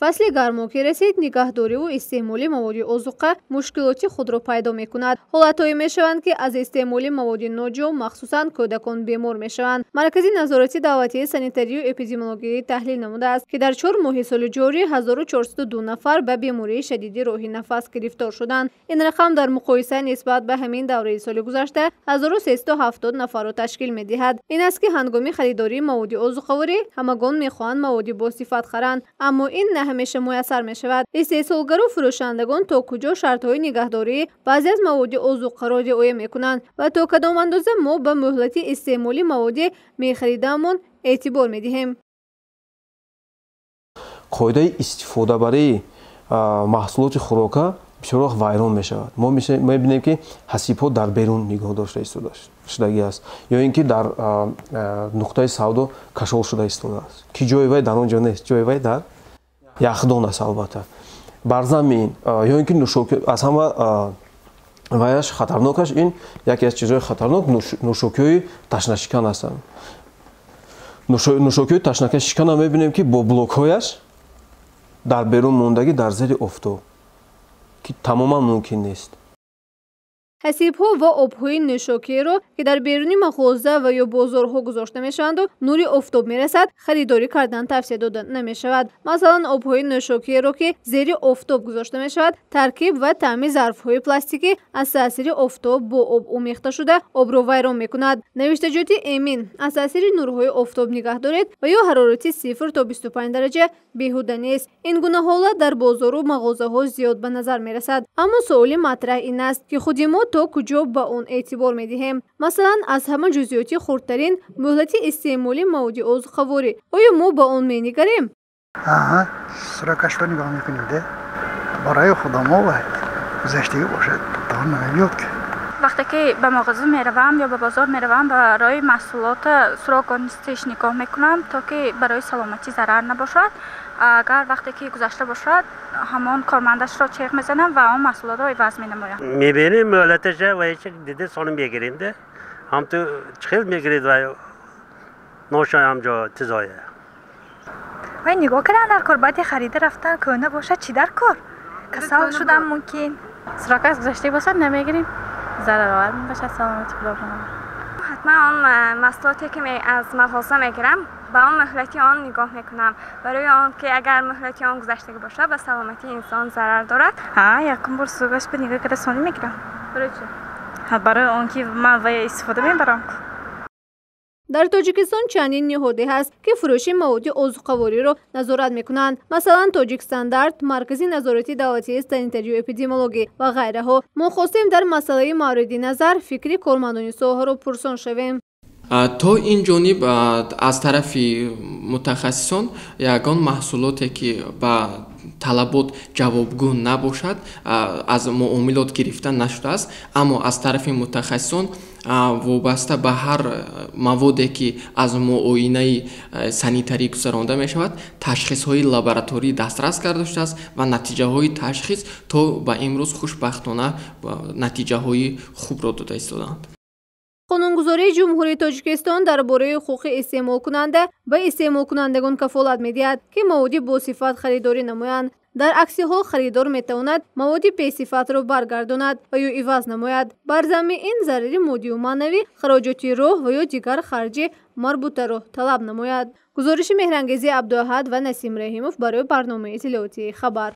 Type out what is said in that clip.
Фасли гармо ки расид, нигаҳдориву истеъмоли маводи озуқа мушкилоти худро пайдо мекунад. Ҳолатҳое мешаванд, ки аз истеъмоли маводи ноҷо, махсусан кӯдакон бемор мешаванд. Маркази назорати давлатии санитарию эпидемиологӣ таҳлил намудааст, ки дар 4 моҳи соли ҷорӣ 1402 нафар ба бемории шадиди роҳи нафас гирифтор шуданд. Ин рақам дар муқоиса нисбат ба ҳамин давраи соли гузашта 1370 нафарро ташкил медиҳад. Ин аст, ки ҳангоми харидории маводи озуқаворӣ ҳамагон мехоҳанд маводи босифат харанд, аммо ин на ҳамеша муяссар мешавад. Истеҳсолгару фурӯшандагон то куҷо шартҳои нигаҳдории баъзе аз маводи озуқаро риоя мекунанд ва то кадом андоза мо ба муҳлати истеъмоли маводи мехаридаамон эътибор медиҳем. Қоидаи истифодабарии маҳсулоти хӯрока бисёр вақт вайрон мешавад. Мо мебинем, ки ҳасибҳо дар берун нигоҳ дошта шудагӣ аст ё ин ки дар нуқтаи савдо кашол шуда истодааст, ки ҷои вай дар он ҷо нест, ҷои вай дар яхдон аст. Албатта, бар замин ё ин ки нӯшокӣ аз ҳама ваяш хатарнокаш, ин яке аз чизҳои хатарнок нӯшокиҳои ташнашикан ҳастанд. Нӯшокиҳои ташнашиканам мебинем, ки бо блокҳояш дар берун мондагӣ дар зери офтоб, ки тамоман мумкин нест. Ҳасибҳо ва обҳои нӯшокиеро, ки дар беруни мағоза ва ё бозорҳо гузошта мешаванду нури офтоб мерасад, харидорӣ кардан тавсия дода намешавад. Масалан, обҳои нӯшокиеро, ки зери офтоб гузошта мешавад, таркиб ва таъми зарфҳои пластикӣ аз таъсири офтоб бо об омехта шуда, обро вайрон мекунад. Навиштаҷоти эмин аз таъсири нурҳои офтоб нигаҳ доред ва ё ҳарорати 0 то 25 дараҷа беҳуда нест. Ин гуна ҳолат дар бозору мағозаҳо зиёд ба назар мерасад. Аммо суоли матраҳ ин аст, ки худи мо то куҷо ба он эътибор медиҳем. Масалан, аз ҳама ҷузъиёти хурдтарин муҳлати истеъмоли маводи озуқаворӣ. Оё мо ба он менигарем? Аҳа, срокашро нигоҳ мекунем, де. Барои худамо гузаштагӣ бошад, то намеёд. Вақте ки ба мағоза меравам ё ба бозор меравам, барои маҳсулот сроконистиш нигоҳ мекунам, то ки барои саломатӣ зарар набошад. Агар вақте ки гузашта бошад, ҳамон кормандашро чеғ мезанам ва он маҳсулотро иваз менамоям. Мебинем муҳлаташа ва ҳеч дида соним мегирем, де. Ҳам ту чӣ хел мегиред ва ношоям ҷо тизоя. Вай нигоҳ кардан дар кор, баъди харида рафтан кӯҳна бошад, чӣ дар кор? Касал шудан мумкин. Срокаш гузашта бошад, намегирем. Зараровар мебошад саломатӣ, худо паноҳ. Ҳатман он маҳсулоте, ки аз мағоза мегирам, ба он муҳлати он нигоҳ мекунам, барои он ки агар муҳлати он гузаштагӣ бошад, ба саломатии инсон зарар дорад. Ҳа, якум бор срокаш ба нигоҳ карда сонӣ мегирам. Барои чӣ? Барои он ки ман вая истифода мебарам. Дар Тоҷикистон чандин ниҳоде ҳаст, ки фурӯши маводи озуқавориро назорат мекунанд. Масалан, Тоҷикстандарт, Маркази назорати давлатии санитарию эпидемиологӣ ва ғайраҳо. Мо хостем дар масъалаи мавриди назар фикри кормандони соҳаро пурсон шавем. То ин ҷониб аз тарафи мутахассисон ягон маҳсулоте, ки ба талабот ҷавобгӯ набошад, аз муомилот гирифта нашудааст. Аммо аз тарафи мутахассисон вобаста ба ҳар маводе, ки аз муоинаи санитарӣ гузаронда мешавад, ташхисҳои лабораторӣ дастрас карда шудааст ва натиҷаҳои ташхис то ба имрӯз хушбахтона натиҷаҳои хубро дода истодаанд. Қонунгузории Ҷумҳурии Тоҷикистон дар бораи ҳуқуқи истеъмолкунанда ба истеъмолкунандагон кафолат медиҳад, ки маводи босифат харидорӣ намоянд. Дар акси ҳол харидор метавонад маводи бесифатро баргардонад ва ё иваз намояд. Бар замми ин зарари моддию маънавӣ, хароҷоти роҳ ва ё дигар харҷи марбутаро талаб намояд. Гузориши Меҳрангези Абдуаҳад ва Насим Раҳимов барои барномаи иттилоотии «Хабар».